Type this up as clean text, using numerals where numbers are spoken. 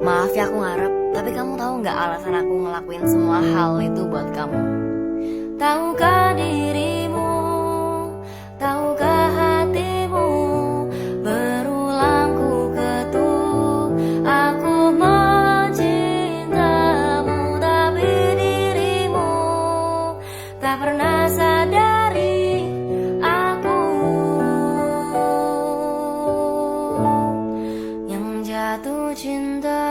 Maaf ya aku ngarep, tapi kamu tahu nggak alasan aku ngelakuin semua hal itu buat kamu? Tahukah dirimu, tahukah hatimu, berulang ku ketuk, aku mencintamu, tapi dirimu tak pernah sadari aku yang jatuh cinta.